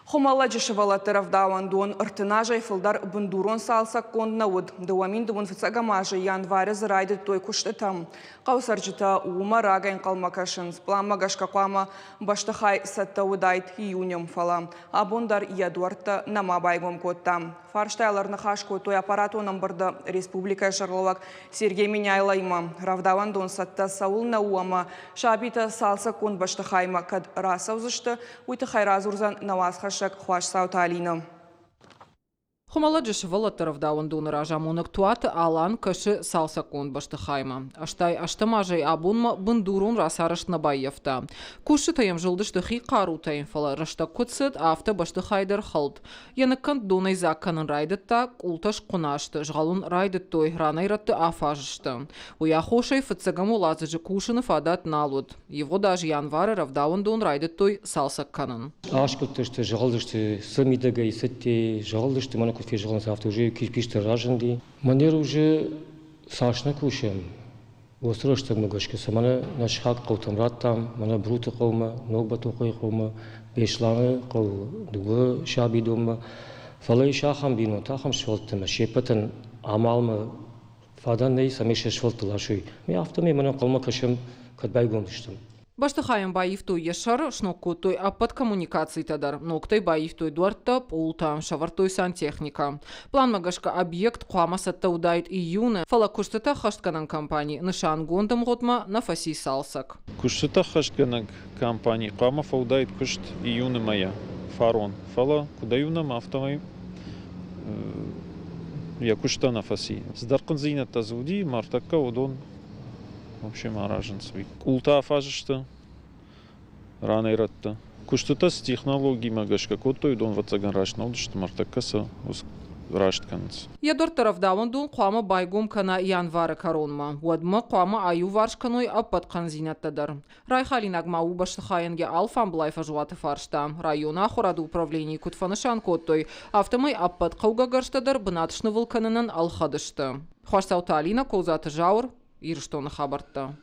Хуымӕллӕджы сывӕллӕтты рӕвдауӕндон 30 азӕй фылдӕр бындурон цалцӕггонд нӕ уыд. 2025 азы январы дзы райдыдтой куыстытӕ. Хъӕуы цӕрджытӕ уымӕ рагӕй ӕнхъӕлмӕ кӕсынц. Пъланмӕ гӕсгӕ хъуамӕ бӕстыхай цӕттӕ уыдаид июны, фӕлӕ абон дӕр йӕ дуӕрттӕ нӕма байгом кодта. Фарстайыл ӕрныхас кодтой аппаратон ӕмбырды республикӕйы сӕргълӕууӕг Сергей Меняйлоимӕ. Рӕвдауӕндон цӕттӕ цӕуылнӕ у ӕмӕ сабитӕ цалцӕггонд бӕстыхаймӕ кӕд рацӕудзысты, уый тыххӕй радзурдзӕн нӕ уацхӕссӕг Хуасдзауты Алинӕ. Хуымӕллӕджы сывӕллӕтты рӕвдауӕндоны разамонӕг Туаты Алан кӕсы цалцӕггонд бӕстыхаймӕ. 80 азӕй абонмӕ бындурон рацарӕзт нӕ баййӕфта. Кусджытӕ йӕм зылдысты хи хъарутӕй, фӕлӕ рӕстӕг куыд цыд, афтӕ бӕстыхай дӕр хӕлд. Йӕ ныккӕнд донӕй дзаг кӕнын райдыдта, къултӕ схъуына сты, згъӕлын райдыдтой, ранӕй-рӕтты афаз сты. Уый аххосӕй фыццӕгӕм уӕладзыджы кусыны фадат нал уыд. Ивгъуыд аз январы рӕвдауӕндон райдыдтой цалцӕг кӕнын. Аскъуыдтысты, згъӕлдысты цы мидӕгӕй цыдти, згъӕлдысты, мӕнӕ куыд фезгъӕлынц, афтӕ уже кирпичтӕ разынди. Мӕнӕ уже цас нӕ кусӕм, уыцы рӕстӕгмӕ гӕсгӕ сӕ мӕнӕ нӕ сыхаг хъӕутӕм радтам, мӕнӕ Бруты хъӕумӕ, Ног Батохъойы хъӕумӕ, Беслӕны хъӕу, дыууӕ сабидонмӕ. Фӕлӕ ис ахӕм бинонтӕ, ахӕм сывӕллӕттӕ, се ппӕтӕн амалмӕ фадат нӕй, цӕмӕй се сфӕлтты ласой. Ме афтӕмӕй мӕнӕ ӕнхъӕлмӕ кӕсӕм, кӕд байгом стӕм. Бӕстыхайӕн баивтой йӕ сӕр, сног кодтой ӕппӕт коммуникацитӕ дӕр, ногтӕй баивтой дуӕрттӕ, пъолтӕ, сӕвӕрдтой сантехникӕ. Планмӕ гӕсгӕ объект хъуамӕ цӕттӕ уыдаид июны, фӕлӕ куыстытӕ ӕххӕстгӕнӕн компани нысангонд ӕмгъуыдмӕ нӕ фӕци цалцӕг. Куыстытӕ ӕххӕстгӕнӕг компани хъуамӕ фӕуыдаид куыст июны мӕйӕ фарон, фӕлӕ куыд ӕй уынӕм, афтӕмӕй йӕ куыстӕн нӕ фӕци. Цыдӕр хъындзинӕдтӕ дзы уыди, мӕрдтӕккӕ уыдон в общем аразынц. Къултӕ афаз сты ранӕй-рӕтты. Куыстытӕ цы технологимӕ гӕсгӕ кодтой, уыдон, ӕвӕццӕгӕн, раст нӕ уыдысты, мӕрдтӕккӕ сӕ раст кӕнынц. Йӕ дарддӕр ӕвдауӕндон хъуамӕ байгом кӕна январы кӕронмӕ. Уӕдмӕ хъуамӕ аиуварс кӕной ӕппӕт хъӕндзинӕдтӕ дӕр. Райхалинаг ма у бӕстыхайӕн йӕ алфамблай фӕзуаты фарста. Районы ахуырады управленийы куыд фӕнысан кодтой, афтӕмӕй ӕппӕт хъӕугӕ гӕрзтӕ дӕр бынат снывыл кӕнынӕн ӕлхӕд сты. Хуасдзауты Алинӕ, Козаты Зауыр, Ирыстоны хабӕрттӕ.